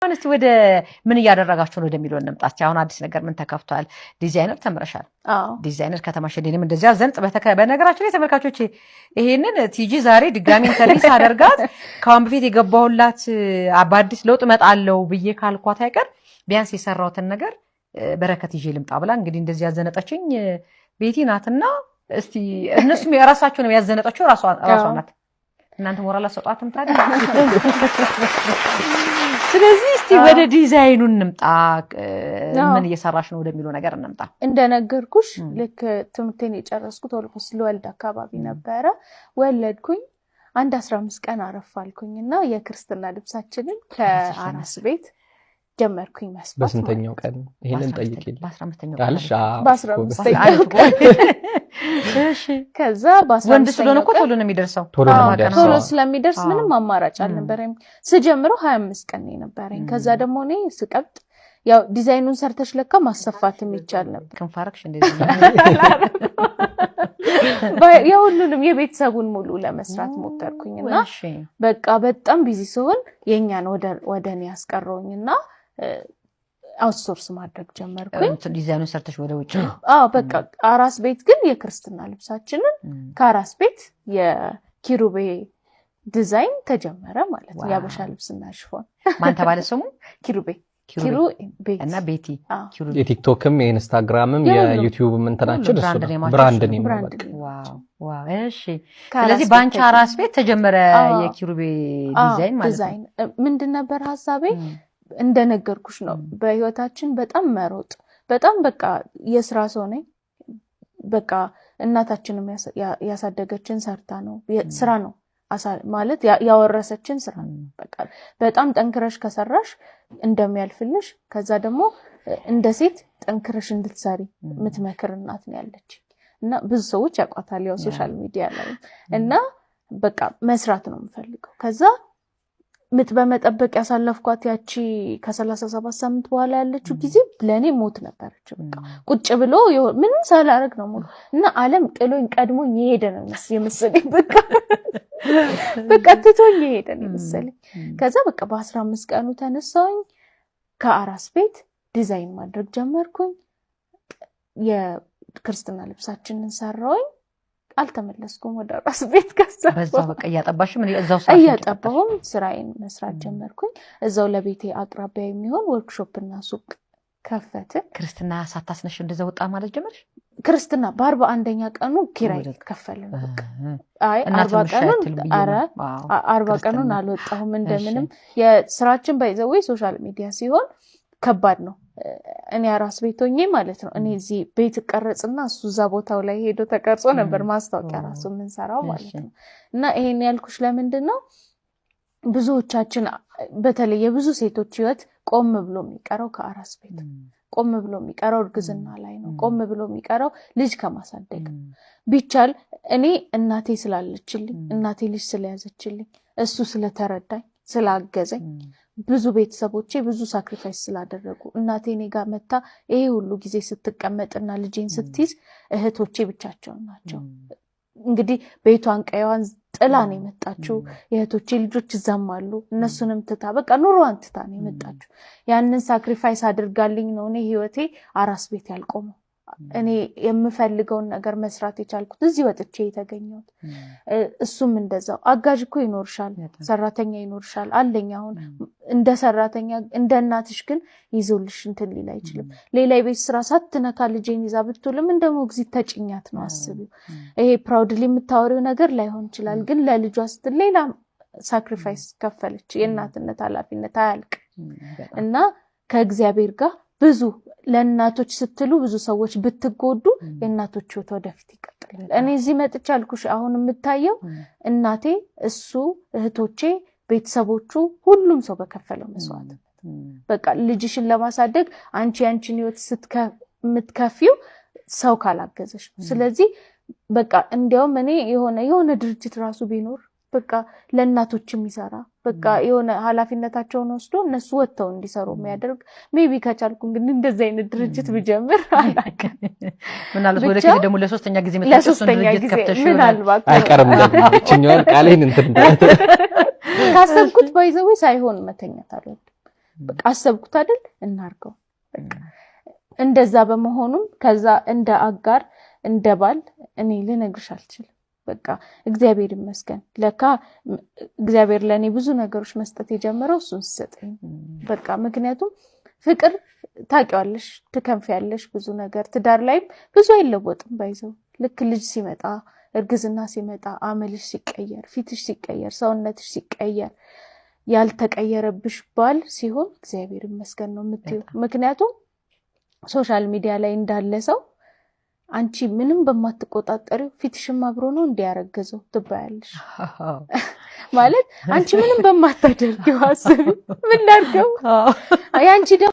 አሁን እስቲ ወደ ምን እያደረጋችሁ ነው ወደሚለው እንምጣ። እስቲ አሁን አዲስ ነገር ምን ተከፍቷል? ዲዛይነር ተምረሻል። አዎ። ዲዛይነር ከተማሽ እኔንም እንደዚያ ዘንጥ በነገራችን ላይ ተመልካቾች፣ ይሄንን ቲጂ ዛሬ ድጋሚ interview ሳደርጋት ከአሁን በፊት የገባሁላት በአዲስ ለውጥ እመጣለሁ ብዬ ካልኳት አይቀር ቢያንስ የሰራሁትን ነገር በረከት ይዤ ልምጣ ብላ እንግዲህ እንደዚህ ያዘነጠችኝ ቤቲ ናትና እስቲ እነሱም የራሳቸው ነው ያዘነጠችው ራሷ ናት። እናንተ ሞራል አሰጧትም ታዲያ። ስለዚህ እስቲ ወደ ዲዛይኑ እንምጣ። ምን እየሰራሽ ነው ወደሚለው ነገር እንምጣ። እንደነገርኩሽ ልክ ትምህርቴን የጨረስኩት almost ልወልድ አካባቢ ነበረ። ወለድኩኝ። አንድ 15 ቀን አረፍ አልኩኝ እና የክርስትና ልብሳችንን ከአራስ ቤት ጀመርኩኝ መስፋት። በስንተኛው ቀን? ይሄንን ጠይቂልኝ። በ15ኛው። አልሽ? በ15ኛው ቀን። ከዛ ወንድ ስለሆነ እኮ ቶሎ ነው የሚደርሰው። ቶሎ ነው የሚደርሰው። ቶሎ ስለሚደርስ ምንም አማራጭ አልነበረኝ። ስጀምረው 25 ቀን ነው የነበረኝ። ከዛ ደግሞ እኔ ስቀብጥ ያው ዲዛይኑን ሰርተሽ ለካ ማሰፋት የሚቻል ነበር። ክንፋረክሽ እንደዚህ። የሁሉንም የቤተሰቡን ሙሉ ለመስራት ሞከርኩኝ እና በቃ በጣም busy ስሆን የእኛን ወደ እኔ ያስቀረውኝ እና outsource ማድረግ ጀመርኩኝ። ዲዛይኑን ሰርተሽ ወደ ውጭ። አዎ፣ በቃ አራስ ቤት ግን የክርስትና ልብሳችንን ከአራስ ቤት የኪሩቤ ዲዛይን ተጀመረ ማለት ነው። የአበሻ ልብስና ሽፎን። ማን ተባለ ስሙ? ኪሩቤ፣ ኪሩ ቤት። እና ቤቲ። የቲክቶክም የኢንስታግራምም የዩቲዩብም እንትናችን እሱ ነው። Brand name ነው በቃ። እሺ። ስለዚህ በአንቺ አራስ ቤት ተጀመረ የኪሩቤ ዲዛይን ማለት ነው። ምንድን ነበር ሀሳቤ? እንደነገርኩሽ ነው። በህይወታችን በጣም መሮጥ፣ በጣም በቃ የስራ ሰው ነኝ። በቃ እናታችንም ያሳደገችን ሰርታ ነው፣ ስራ ነው ማለት ያወረሰችን ስራ ነው። በቃ በጣም ጠንክረሽ ከሰራሽ እንደሚያልፍልሽ፣ ከዛ ደግሞ እንደ ሴት ጠንክረሽ እንድትሰሪ የምትመክር እናት ነው ያለች እና ብዙ ሰዎች ያውቋታል ያው social media ላይ። እና በቃ መስራት ነው የምፈልገው። ከዛ ምጥ በመጠበቅ ያሳለፍኳት ያቺ ከ37 ሳምንት በኋላ ያለችው ጊዜ ለእኔ ሞት ነበረች። በቃ ቁጭ ብሎ ምንም ሳላረግ ነው ሙሉ እና ዓለም ጥሎኝ ቀድሞኝ የሄደ ነው የመሰለኝ። በቃ ትቶኝ የሄደ ነው የመሰለኝ። ከዛ በቃ በ15 ቀኑ ተነሳሁኝ፣ ከአራስ ቤት ዲዛይን ማድረግ ጀመርኩኝ። የክርስትና ልብሳችንን ሰራውኝ። አልተመለስኩም ወደ አራስ ቤት። ከዛ በዛው በቃ እያጠባሽ ምን እዛው ስራሽን? እያጠባሁም ስራዬን መስራት ጀመርኩኝ። እዛው ለቤቴ አቅራቢያ የሚሆን ወርክሾፕ እና ሱቅ ከፈትን። ክርስትና ሳታስነሽ እንደዛ ወጣ ማለት ጀመርሽ? ክርስትና በ41ኛ ቀኑ ኪራይ ከፈልን። በቃ አይ እናትም 40 እሺ ቀኑን አትልም ብዬ ኧረ ነው። 40 ክርስትና። ቀኑን አልወጣሁም። እንደምንም የስራችን by the way social media ሲሆን ከባድ ነው። እኔ አራስ ቤት ሆኜ ማለት ነው። እኔ እዚህ ቤት እቀረጽና እሱ እዛ ቦታው ላይ ሄዶ ተቀርጾ ነበር ማስታወቂያ ራሱ የምንሰራው ማለት ነው። እና ይሄን ያልኩሽ ለምንድን ነው፣ ብዙዎቻችን በተለይ የብዙ ሴቶች ህይወት ቆም ብሎ የሚቀረው ከአራስ ቤት፣ ቆም ብሎ የሚቀረው እርግዝና ላይ ነው። ቆም ብሎ የሚቀረው ልጅ ከማሳደግ። ቢቻል እኔ እናቴ ስላለችልኝ፣ እናቴ ልጅ ስለያዘችልኝ፣ እሱ ስለተረዳኝ፣ ስላገዘኝ፣ ብዙ ቤተሰቦቼ ብዙ sacrifice ስላደረጉ፣ እናቴ እኔ ጋር መታ ይሄ ሁሉ ጊዜ ስትቀመጥና ልጄን ስትይዝ እህቶቼ ብቻቸውን ናቸው። እንግዲህ ቤቷን ቀይዋን ጥላ ነው የመጣችው። የእህቶቼ ልጆች እዛም አሉ። እነሱንም ትታ፣ በቃ ኑሮዋን ትታ ነው የመጣችው። ያንን sacrifice አድርጋልኝ ነው እኔ ህይወቴ አራስ ቤት ያልቆመው። እኔ የምፈልገውን ነገር መስራት የቻልኩት፣ እዚህ ወጥቼ የተገኘሁት። እሱም እንደዛው አጋዥ እኮ ይኖርሻል፣ ሰራተኛ ይኖርሻል አለኝ። አሁን እንደ ሰራተኛ እንደ እናትሽ ግን ይዞልሽ እንትን ሊል አይችልም። ሌላ የቤት ስራ ሳትነካ ልጄን ይዛ ብትውልም እንደ ሞግዚት ተጭኛት ነው፣ አስቢው። ይሄ proudly የምታወሪው ነገር ላይሆን ይችላል፣ ግን ለልጇ ስትል ሌላ sacrifice ከፈለች። የእናትነት ኃላፊነት አያልቅ እና ከእግዚአብሔር ጋር ብዙ ለእናቶች ስትሉ ብዙ ሰዎች ብትጎዱ የእናቶች ህይወት ወደፊት ይቀጥላል። እኔ እዚህ መጥቼ አልኩሽ፣ አሁን የምታየው እናቴ፣ እሱ፣ እህቶቼ፣ ቤተሰቦቹ፣ ሁሉም ሰው በከፈለው መስዋዕትነት፣ በቃ ልጅሽን ለማሳደግ አንቺ ያንቺን ህይወት የምትከፊው ሰው ካላገዘሽ ነው። ስለዚህ በቃ እንዲያውም እኔ የሆነ የሆነ ድርጅት ራሱ ቢኖር፣ በቃ ለእናቶች የሚሰራ፣ በቃ የሆነ ኃላፊነታቸውን ወስዶ እነሱ ወጥተው እንዲሰሩ የሚያደርግ፣ maybe ከቻልኩ እንግዲህ እንደዚህ አይነት ድርጅት ብጀምር፣ አላውቅም። ምናልባት ብቻ ወደፊት ደግሞ ለሶስተኛ ጊዜ መጥተሽ እሱን ለሶስተኛ ድርጅት ጊዜ ከፍተሽ ይሆናል። ምናልባት። አይቀርም ደግሞ ይችኛዋን ቃሌን እንትን ካሰብኩት by the way ሳይሆን መተኛት አልወድም። በቃ አሰብኩት አይደል እናርገው። በቃ እንደዛ በመሆኑም ከዛ እንደ አጋር እንደ ባል እኔ ልነግርሽ አልችልም። በቃ እግዚአብሔር ይመስገን። ለካ እግዚአብሔር ለእኔ ብዙ ነገሮች መስጠት የጀመረው እሱን ሲሰጠኝ በቃ ምክንያቱም ፍቅር ታውቂዋለሽ፣ ትከንፊያለሽ ብዙ ነገር። ትዳር ላይም ብዙ አይለወጥም by the way ልክ ልጅ ሲመጣ እርግዝና ሲመጣ አመልሽ ሲቀየር፣ ፊትሽ ሲቀየር፣ ሰውነትሽ ሲቀየር ያልተቀየረብሽ ባል ሲሆን እግዚአብሔር ይመስገን ነው የምትይው። ምክንያቱም social media ላይ እንዳለ ሰው አንቺ ምንም በማትቆጣጠሪው ፊትሽም አብሮ ነው እንዲያረገዘው ትባያለሽ። ማለት አንቺ ምንም በማታደርጊው አስቢ፣ ምን ላድርገው የአንቺ ደግሞ